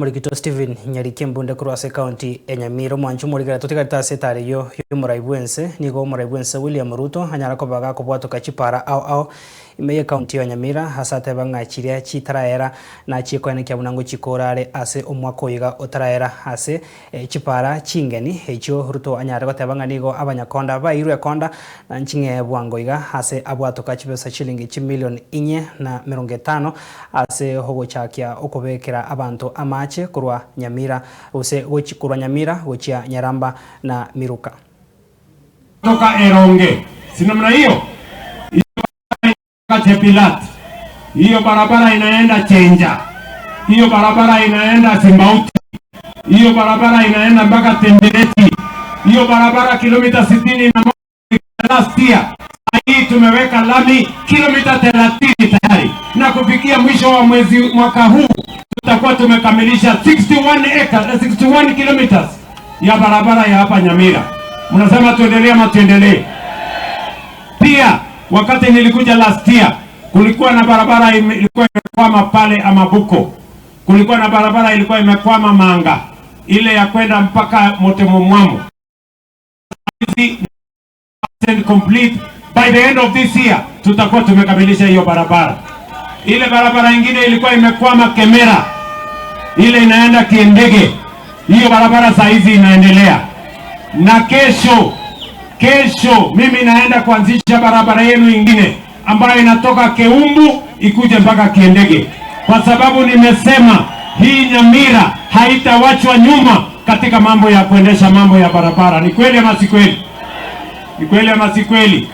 Omorikito Stephen Nyariki Embunde korwa ase ekaunti ya Nyamira omwancho omorikera totigarete ase etari eyio y'omorai bwense nigo omorai bwense William Ruto anyara koba gakobwatoka chipara ao ao ime ya ekaunti ya Nyamira ase ateba ng'a chiria chitaraera nachie koenekia buna ngochikora are ase omwaka oyo iga otaraera ase chipara chingeni echio Ruto anyare goteba ng'a nigo abanyakonda bairwe ekonda na nching'ee bwango iga ase abwatoka chibesa chilingi chimilion inye na merongo etano ase ogochakia okobekera abanto amache korwa Nyamira gose gochi korwa Nyamira gochia Nyaramba na Miruka. Toka Eronge, si namna hiyo? Hiyo Chepilat, hiyo barabara inaenda Chenja, hiyo barabara inaenda Simbauti, hiyo barabara inaenda mpaka Tendereti, hiyo barabara kilomita 61 last year. Hii tumeweka lami kilomita 30 tayari, na kufikia mwisho wa mwezi mwaka huu tutakuwa tumekamilisha 61 acres, 61 kilometers ya barabara ya hapa Nyamira. Mnasema tuendelee ama tuendelee? Pia wakati nilikuja last year kulikuwa na barabara ilikuwa imekwama pale Amabuko, kulikuwa na barabara ilikuwa imekwama Manga, ile ya kwenda mpaka Motemomwamo. Complete by the end of this year tutakuwa tumekamilisha hiyo barabara. Ile barabara ingine ilikuwa imekwama Kemera, ile inaenda Kiendege, hiyo barabara saa hizi inaendelea. Na kesho kesho mimi naenda kuanzisha barabara yenu ingine ambayo inatoka Keumbu ikuje mpaka Kiendege, kwa sababu nimesema hii Nyamira haitawachwa nyuma katika mambo ya kuendesha mambo ya barabara. Ni kweli ama si kweli? Ni kweli ama si kweli?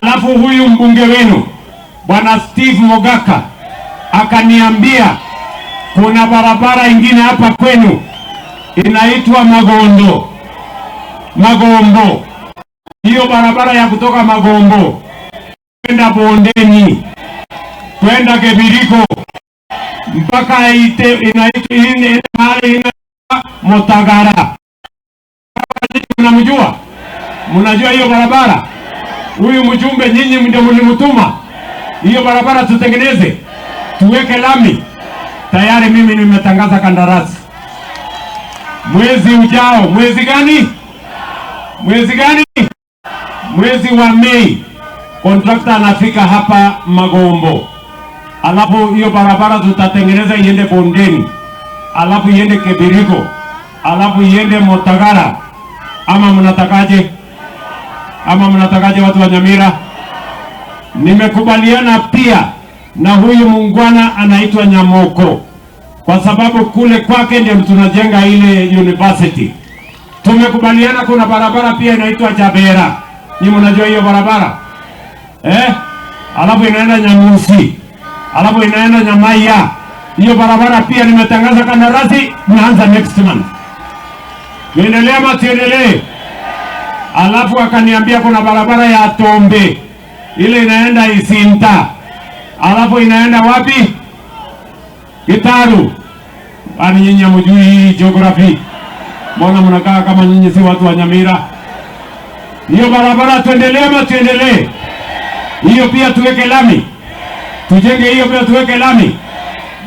Alafu huyu mbunge wenu Bwana Steve Mogaka akaniambia kuna barabara ingine hapa kwenu inaitwa Magondo Magombo. Hiyo barabara ya kutoka Magombo kwenda Bondeni kwenda Kebiriko mpaka ite inaitwa ile mahali inaitwa Motagara. Mnamjua? Mnajua hiyo barabara? Huyu mjumbe nyinyi ndio mlimtuma hiyo barabara tutengeneze, tuweke lami. Tayari mimi nimetangaza kandarasi mwezi ujao. Mwezi gani? Mwezi gani? Mwezi wa Mei, kontrakta anafika hapa Magombo, alafu hiyo barabara tutatengeneza iende Bondeni, alafu iende Kebiriko, alafu iende Motagara. Ama mnatakaje? Ama mnatakaje watu wa Nyamira? Nimekubaliana pia na huyu muungwana anaitwa Nyamoko, kwa sababu kule kwake ndio tunajenga ile university. Tumekubaliana kuna barabara pia inaitwa Jabera. Ni mnajua hiyo barabara eh? Alafu inaenda Nyamusi, alafu inaenda Nyamaiya. Hiyo barabara pia nimetangaza kandarasi, naanza next month. Tuendelee ama tuendelee? Alafu akaniambia kuna barabara ya Tombe ile inaenda Isinta, alafu inaenda wapi? Gitaru. Ani nyinyi hamjui hii geography? Mbona mnakaa kama nyinyi si watu wa Nyamira? Hiyo barabara tuendelee ama tuendelee? Hiyo pia tuweke lami, tujenge hiyo pia tuweke lami.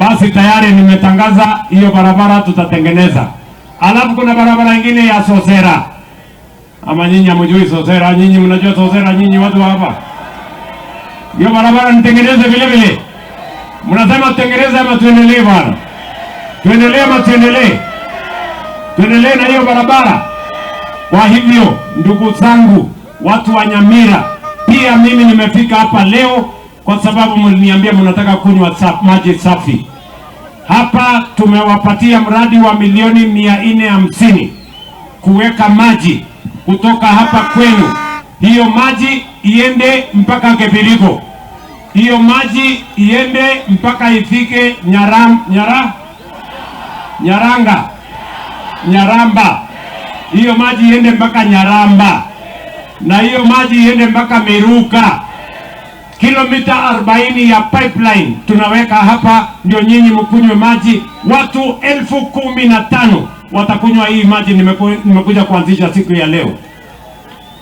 Basi tayari nimetangaza hiyo barabara tutatengeneza. Alafu kuna barabara ingine ya Sosera. Ama nyinyi hamjui Sosera? Nyinyi mnajua Sosera? Nyinyi watu wa hapa, hiyo barabara nitengeneze vile vile. Mnasema tutengeneze ama tuendelee bwana? Tuendelee ama tuendelee? Tuendelee na hiyo barabara. Kwa hivyo ndugu zangu, watu wa Nyamira, pia mimi nimefika hapa leo kwa sababu mliniambia mnataka kunywa maji safi. Hapa tumewapatia mradi wa milioni 450 kuweka maji kutoka hapa kwenu, hiyo maji iende mpaka Kebirigo, hiyo maji iende mpaka ifike Nyaram, Nyara, Nyaranga, Nyaramba, hiyo maji iende mpaka Nyaramba, na hiyo maji iende mpaka Miruka. Kilomita 40 ya pipeline tunaweka hapa, ndio nyinyi mkunywe maji. Watu 15,000 watakunywa hii maji nimekuja kuanzisha siku ya leo.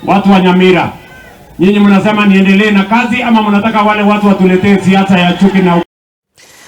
Watu wa Nyamira, nyinyi mnasema niendelee na kazi ama mnataka wale watu watuletee siasa ya chuki na